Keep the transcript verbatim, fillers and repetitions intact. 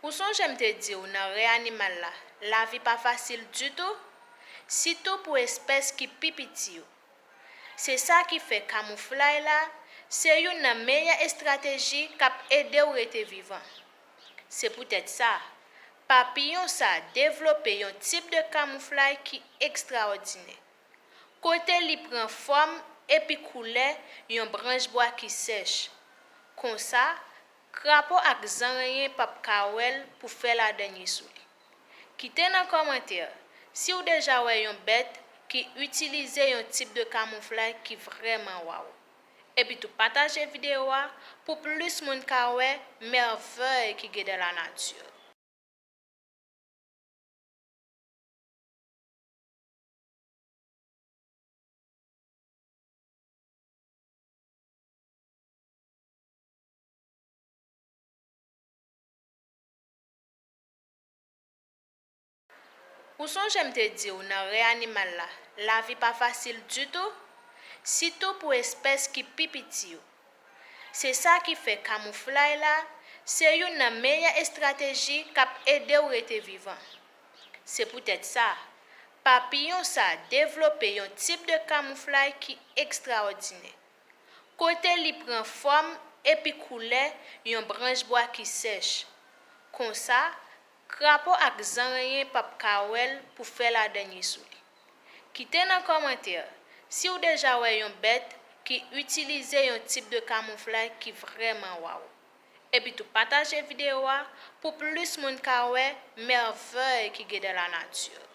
Ou sonje m te di w nan rèy animal la, lavi pa fasil ditou, sitou pou espès ki pi piti yo. Se sa ki fè kamouflay la se youn nan meyè estrateji k ap ede w rete vivan. Se poutèt sa, papiyon sa devlope yon tip de kamouflay ki ekstraòdinè, kote li pran fòm epi koulè yon branch bwa ki sèch. Konsa, krapo ak zanranyen p ap ka wè l pou fè ladènye sou li. Kite nan kòmantè si w deja wè yon bèt ki itilize yon tip de kamouflay ki vrèman waw. Epi tou pataje videyo a pou plis moun ka wè mèvèy ki gen dans la nature. Ou sonje m te di w nan rèy animal la, lavi pa fasil ditou, sitou pou espès ki pi piti yo. Se sa ki fè kamouflay la se youn nan meyè estrateji k ap ede w rete vivan. Se poutèt sa, papiyon sa devlope yon tip de kamouflay ki ekstraòdinè, kote li pran fòm epi koulè yon branch bwa ki sèch. Konsa, krapo ak zanranyen p ap ka wè l pou fè ladènye sou li. Kite nan kòmantè si w deja wè yon bèt ki itilize yon tip de kamouflay ki vrèman waw. Epi tou pataje videyo a pou plis moun ka wè mèvèy ki gen dans la nature.